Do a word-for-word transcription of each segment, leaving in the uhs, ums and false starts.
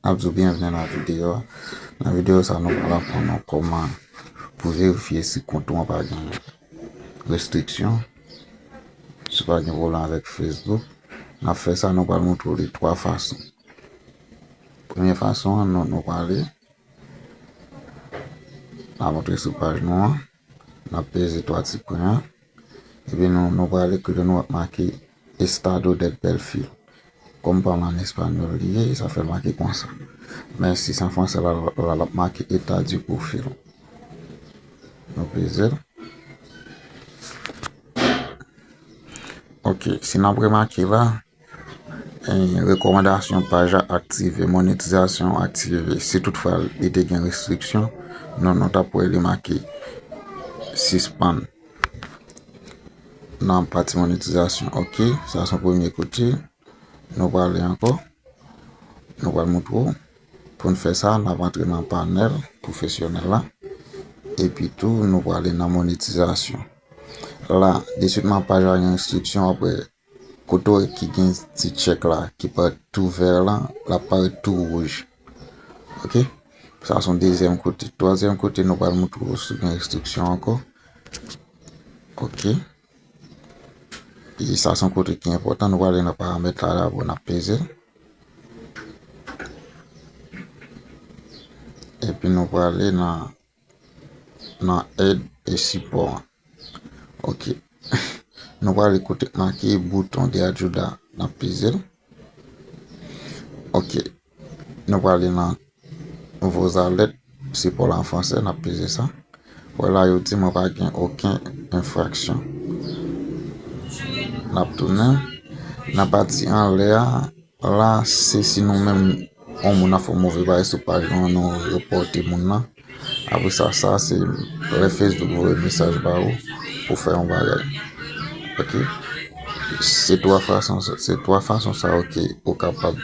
N ap di w byenvni nan videyo a. Nan videyo sa, nou pral aprann w kòman pou verifye si kont ou an pa gen restriksyon, si pa gen pwoblèm avèk Facebook. N ap fè sa, nou pral montre w li twa fason. Premye fason an, nou, nou prale, n ap antre sou paj nou an, n ap peze twa ti pwen an, epi nou, nou prale kote nou ap make Estado del perfil. Kòm pa m an espanyòl li ye, sa fè l make konsa. Men si se an fransè la, la, l ap make État du profil. Nou peze l. Ok, si n ap remake la, eh, rekòmandasyon paj la aktive, monetizasyon aktive. Si toutfwa li te gen restriksyon, nou, nou t ap wè li make sispann nan pati monetizasyon. Ok, sa se yon premye kote. Nou prale ankò. Nou pral montre w. Pou n fè sa, n ap antre nan panèl pwofesyonèl la. Epi tou, nou prale nan monetizasyon. La, desitman paj la gen enstriksyon, w ap wè kote w ki gen ti tchèk la, ki parèt tou vè la, l ap parèt tou wouj. Ok? Sa se yon dezyèm kote. Twazyèm kote, nou pral montre w si w gen enstriksyon ankò. Ok. E sa se yon kote ki enpòtan. Nou prale nan paramèt la dabò, n ap peze l. Epi nou prale nan, nan èd e sipò an. Ok. Nou prale kote k make bouton de ayuda, n ap peze l. Ok. Nou prale nan Vos a leer, sipò la an fransè, n ap peze sa. Wè la, yo di mwen pa gen okenn enfraksyon. N ap tounen. Nan pati anlè a, la, se si nou menm, yon moun ap fè yon move bagay sou paj nou an, nou repòte moun nan. Apre sa, sa, se lè Facebook voye mesaj ba ou pou fè yon bagay. Ok? Se twa fason, se twa fason sa yo ke ou kapab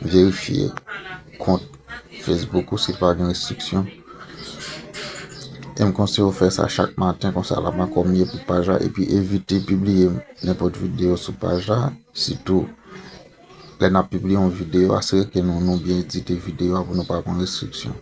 verifye kont Facebook ou si l pa gen restriksyon. E m konseye w fè sa chak maten, konsa l ap ankò mye pou paj la, epi evite pibliye nenpòt videyo sou paj la, sitou lè n ap pibliye yon videyo, asire ke nou, nou byen edite videyo a pou nou pa pran restriksyon.